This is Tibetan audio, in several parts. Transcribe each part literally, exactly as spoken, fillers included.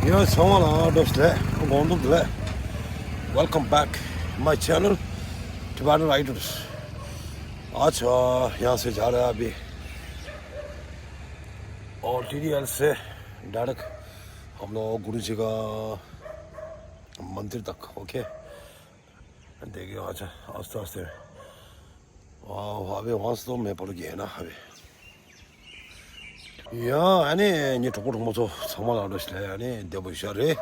ཡོད་ཚང་མ་ལ་འགྲོ་ཞིག་ལས་དགོངས་འདུག་ལས། Welcome back my channel, Tibetan Riders. ཨ་ཆ་ཡང་སེ་ཇ་ར་བི། और टीटीएल से डायरेक्ट हम लोग गुरु जी का मंदिर तक। ओके, देखिए, अच्छा, आस्ते आस्ते। वाह, अबे वहाँ से तो मैं पड़ गया ना अबे। ཡ། ཨ་ནི་ངའི་གྲོགས་པོ་གྲོགས་མོ་ཚོ་ཚང་མ་ལ་འགྲོ་ཞིག་ལས། ཨ་ནི་བདེ་པོ་ཤ་རེད།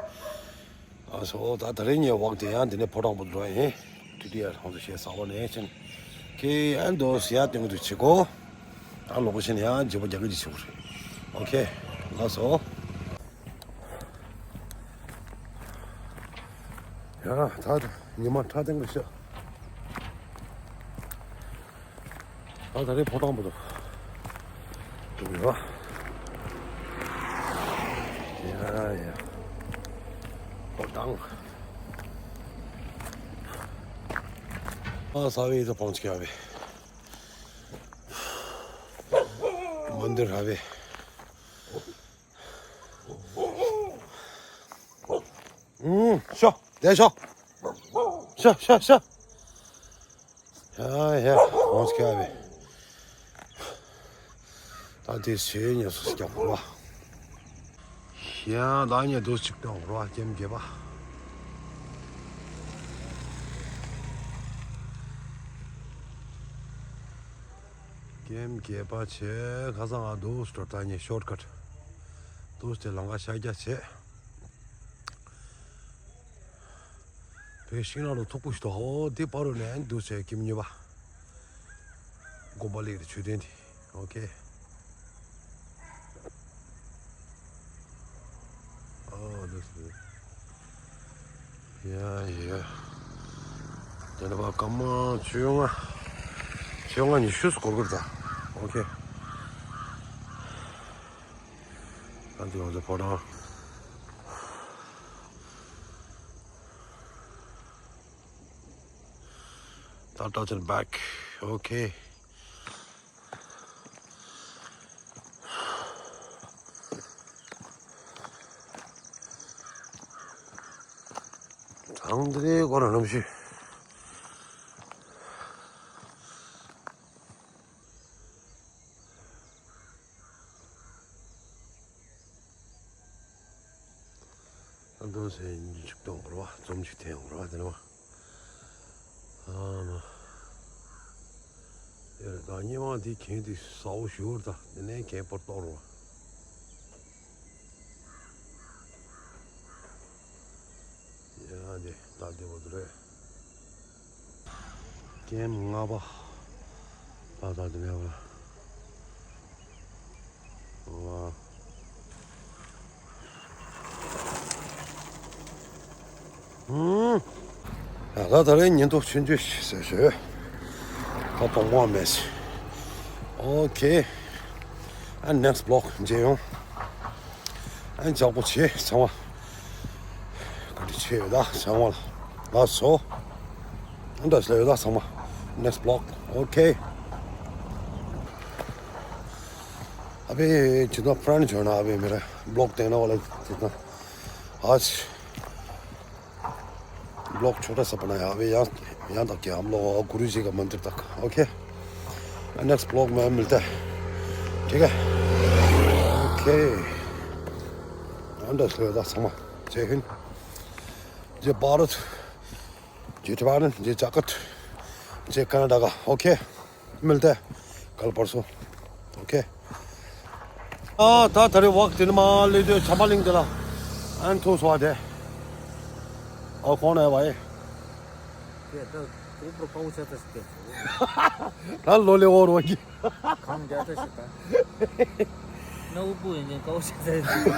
ཨ་སོ། ད་ད་རེས་ངའི་ཝག་དེ་ཡང་དེ་ནས་ཕོ་བྲང་པོ་འགྲོ་ཡིན། ཏི་ཏི་ཡ་ཧང་དུ་ཤེས་ས་བ་ནས་ཕྱིན། ཁེ་ཨན་དོ་སི་ཡ་སྟེང་དུ་ཆི་གོ། ད་ལོ་གོ་ཤེས་ནས་ཡང་བརྗེ་པོ་རྒྱག་གི་ཅི་ཆི་གོ་རེད། ཨོ་ཁེ། ལགས་སོ། ཡ། ད་ད་ཉི་མ་ཁྲ་ཐེངས་ལ་ཤ། ད་ད་རེས་ཕོ་བྲང་པོ་དུ་འགྲོ་གི་ཡོད། ཡ་ཡ། ཕོ་བྲང་། ཨ་ས་བའི་དུ་ཕོང་ཅིག་ཡ་བའི། མོན་དུ་ར་བའི། ཨུམ། ཤོག་དེ་ཤོག་ཤོག་ཤོག་ཤོག་ཡ་ཡ། འོང་སྐྱ་བས། ད་དེ་ཟས་ཉོ་སུ་སྐྱ་བོ་བ། ཡ། ད་ཉེ་དུ་ཅིག་ཏུ་འོང་ར་ཀེམ་རྒྱས་པ། ཀེམ་རྒྱས་པ་བྱས་ཁ་སང་ང་དུ་སྟོར། ད་ཉེ་ཤོར་ཀཊ་དུ་སྟེ་ལམ་ཁ་ཤར་རྒྱ་བྱས། བོད་ཤིང་ནགས་ལ་མཐུག་པོ་ཞིག་འདུག་ཨོ་དེ་བར་རུ་ནས་འདུག་ཟེར་ཀེམ་ཉོས་པ། དགོན་པ་ལེགས་རེད་མཆོད་རྟེན་དེ། ཨོ་ཁེ། ཨོ་འདུག་ཟེར། ཡ་ཡ། དེ་ནས་བ་སྐར་མ་བཅོ་ལྔ། བཅོ་ལྔ་ཉི་ཤུ་སྐོར་གྱི་རེད་ད། ཨོ་ཁེ། ཨ་འདི་ང་ཚོ་ཕོ་བྲང་། ད་touch and back. Okay. གྲང་འདི་ནས་སྐོར་ར་ནམ་ཤི། ཨ་འདུག་སེ་ཉིན་གཅིག་གཏོང་དགོས་རེད་བ། འཛོམས་ཤིག་འཐེན་དགོས་རེད་བ། དེ་ནས་བ། ཨ་མ། ཡ་རེད་ད། སྙེ་མ་འདི་གྱེན་འདི་ཟ་བོ་ཞུ་བར་ད། དེ་ནས་གྱེན་པོར་གཏོར་རོ། ཡ་འདི་ད་འདི་བ་འདི་རེད། ཀེམ་ལྔ་པ། ད་ད་འདི་ནས་བ། ཨ། ད་ད་རེས་ཉིན་ཐོ་ཆུང་ཆུང་ཞིག་བཟོས་བཟོས། ད་དོག་མོ་མེད། ཨོ་ཁེ། ཨ་next vlog མཇལ་ཡོང་། ཨ་ཇག་པོ་བྱེད་ཚང་མ། བཀའ་དྲིན་ཆེ་ཡོད་ད་ཚང་མ་ལ། ལགས་སོ། ཨ་འདྲ་ཞིག་ལ་ཡོད་ད་ཚང་མ། next vlog. Okay. अबे जितना फ्रेंड जो है ना अभी मेरा ब्लॉग देखने वाला जितना आज ब्लॉग छोटा सा बनाया। अभी यहाँ यहाँ तक क्या हम लोग और गुरु जी का मंदिर तक। ओके, नेक्स्ट ब्लॉग में मिलता है। ठीक है। ओके। अंडा से होता समा। जय हिंद। जय भारत। जय तिब्बत। जय जगत। जय कनाडा का। ओके। मिलते हैं कल परसों। ओके। ཨ་ད་ད་རེས་ཝག་དེ་ནས་མར་སླེབས་དུས་བྱམས་པ་གླིང་དེ་ལ་ཨན་ཐུག་སོང་བ་དེ། ཨ་ཁོང་ནས་བ་ཨེ། དེ་ད་གོ་པར་དཀའ་བོ་ཆགས་ཚར་ཞིག་དེ། ད་ལོ་ལེ་འོར་བ་གི། གང་རྒྱ་ད་ཞིག་ད། ན་དབུ་པུ་ཡིན་ཅིང་དཀའ་བོ་ཆགས་ཚར་ཞིག་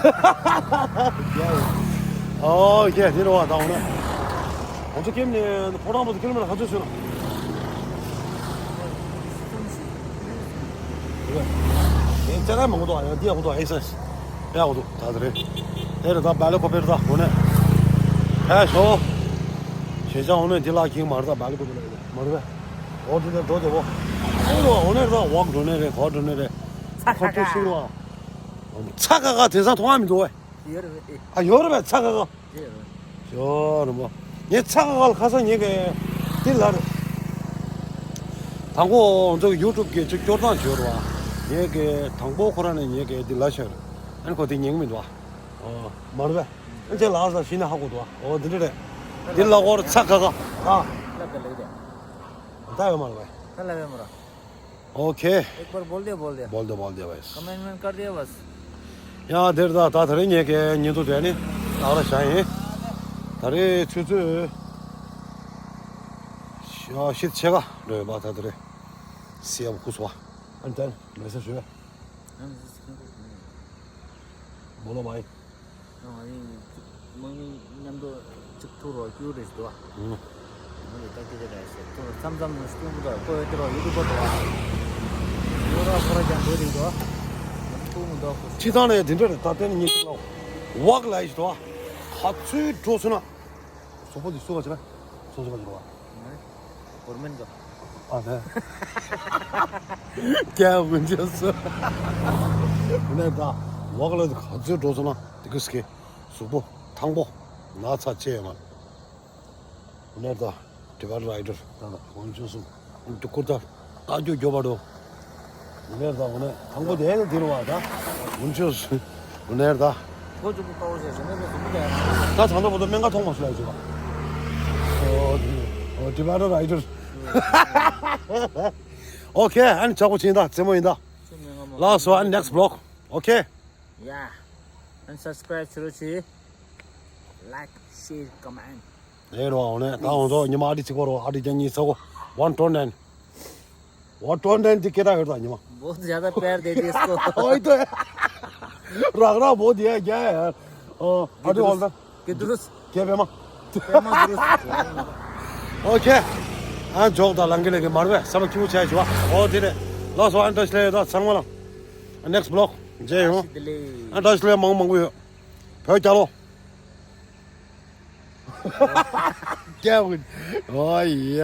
ཨོ་ཡེ་དེ་རེད་བ། ད་འོ་ན་ང་ཚོ་ཀེམ་ནས་ཕོ་བྲང་བར་དུ་ཀི་ལོ་མི་ཊར་ག་ཚོད་སོང་ན། ཡང་ཅ་ལག་མང་པོ་འདུག་ཡང་འདི་ཡག་པོ་འདུག་ཨེ་སེ་ཡག་པོ་འདུག་ད་དེ་རེད། དེ་རེད་ད། སྦེལ་ཀོབ་པེ་རེད་ད། འོ་ནས་ཕེབས་ཤོག་ཞེ་ཅང་འོ་ནས་འདི་ལ་གིང་མ་རེད་ད། སྦེལ་ཀོབ་པེ་ལ་ཡོད་མ་རེད་པས། འོ་དེ་ནས་འགྲོ་དེ་བོ། ཤིང་རོ་འོ་ནས་རེད་ད། ཝག་འགྲོ་ནས་རེད། གོ་འགྲོ་ནས་རེད། ཚ་ཁ་ཁ་ཤིང་རོ། ཚ་ཁ་ཁ་དེང་སང་མཐོང་ཡ་མི་འདུག་ཨེ། ཡོད་རེད་པས། ཨ་ཡོད་རེད་པས། ཚ་ཁ་ཁ། ཡོད་རེད། ཡོད་རེད་མོ། ངས་ཚ་ཁ་ཁ་ལ་ཁ་སང་ངས་གི་འདི་ལ་རེད། དང་པོ་ང་ཚོ་གི་ཡུ་ཊུབ་གི་ཅིག་སྐྱོར་སྟངས་བྱོས་རེད་པ། ངས་གི་དང་པོ་ཁོ་རང་ནས་ངས་གི་འདི་ལ་ཤོད་རེད། ཨ་ནི་ཁོ་འདི་ཉན་གི་མི་འདུག་པ། ཨོ་མ་རེད་པས། ཨ་ནི་ཅེ་ལགས་ས་ཤི་ན་ཧ་གོ་འདུག་པ། ཨོ་འདི་འདྲ་རེད། འདི་ལ་ཁོ་ར་ཚ་ཁ་ཁ། ཨ། ལབ་ད་ལེགས་རེད། ད་ཡོད་མ་རེད་པས། ད་ལབ་ཡོད་མ་རེད། ओके। एक बार बोल दिया, बोल दिया। बोल दो, बोल दिया भाई। कमेंट वेमेंट कर दिया बस। ཡ་དེར་ད་ད་ད་རེས་ངས་ཀྱི་ཉིན་ཐོ་དེ་ནི་ལག་ལ་བཞག་ཡིན། ད་རེས་ཆུ་ཚོད་ཤི་ཕྱེད་ཀ་འགྲོ་ཡོད་པ། ད་ད་རེས་སི་ཨེམ་ཁུ་སོ། ཨན་ཏན་མེ་སེ་ཞུ། बोलो भाई། ཨ་ནི་དམག་མི་མཉམ་དུ་གཅིག་ཐུག་རོགས་སྐྱུར་རེད་ཟེར་དོ། ཨུ། ཨ་ནི་ད་སྐད་ཆ་རེད་ཟེར་ཐུག་མཚམས་མཚམས་ནས་སྐྱུར་གི་འདུག་ཁོ་ཡོད་དེ་རོགས་ཡུ་ཊུབ་པར་འདུག་ཡོ་ར་ཁོ་ར་ཀྱང་འགྲོ་རེད་འདུག་ཐུག་མི་འདུག་སྤྱི་བཏང་ནས་དེ་འདྲ་རེད། ད་ལྟའི་ཉིན་ལ་ཝག་ལ་ཡིས་དོ། ག་ཚོད་འགྲོ་སོང་ན། སོག་པོ་འདི་སུ་བ་ཅི་ར། སོ་སོ་བ་ཅི་ར་བ། གོར་མེན་ག་ཨ་ནི། ཀྱ་ཝུན་ཅི་སུ། ནས་ད་ཝག་ལ་ག་ཚོད་འགྲོ་སོང་ན་དེ་གི་སྐད་གཟུགས་པོ་ཐང་པོ་ན་ཚ་ཆེ་ཡོད་མ། ནས་ད་ཌི་བར་རའི་ཌར་ད་ད་ཝུན་ཅི་སུ་འདི་ཀུར་ད་ད་རྒྱུ་རྒྱོ་བ་འགྲོ། ནས་ད་འོ་ནས་ཐང་པོ་དེ་ནས་དེ་རུ་བ་ད་ཝུན་ཅི་སུ་ནས་ད། ཁོ་ཅུ་པུ་པའོ་ཞེས་ཞེ་ནས་ཁོ་ཟུག་པུ་དེ། ད་ཚང་ད་བོ་ད་སྨན་ཁང་ཐོག་མ་སུ་ལ་ཡོད་ཅི་བ། ཨོ་ཨོ་ཌི་བར་རའི་ཌར། ཨོ་ཁེ། ཨ་ནི་ཆག་པོ་ཕྱིན་ད་རྩེད་མོ་ཡིན་ད། ལགས་སོ། ཨ་ནི་ནེག་སི་བི་ལོག་ཨོ་ཁེ། Yeah. And subscribe ཆུ་རུ་ཆི། Like, share, comment. ཨེ་རོ་ཨོ་ནས་ད་ང་ཚོ་ཉི་མ་ཨ་ཏི་གཅིག་གོ་རོ། ཨ་ཏི་རྒྱ་གཉིས་ཚ་གོ། ཝན་ཊོན་ནན། ཝན་ཊོན་ནན་དེ་སྐད་གྲགས་ཡོད་ད་ཉི་མ། बहुत ज्यादा प्यार दे दिया इसको। ཨོ་ཡི་ད། རག་རག་བོ་དེ་ཡ་རྒྱ་ཡ། ཨོ་ཨ་ཏི་ཝལ་ད། ཀེ་དུ་རུས། ཀེ་པེ་མ། པེ་མ་དུ་རུས། ཨོ་ཁེ། ཨ་འཇོག་ད་ལང་ཀི་ལེ་གི་མར་བས་ས་མ་ཁྱུ་ཆ་ཞུ་བ། ཨོ་དེ་ནས་ལགས་སོ། ཨ་ནི་ད་ཤི་ལེ་ད་ཚང་མ་ལ། ནེག་སི་བི་ལོག་མཇལ་ཡོང་། ཨ་ནི་ད་ཤི་ལེ་མང་མང་པོ་ཡོད། བོད་རྒྱལ་ལོ། རྒྱལ་བུ། ཨོ་ཡེ།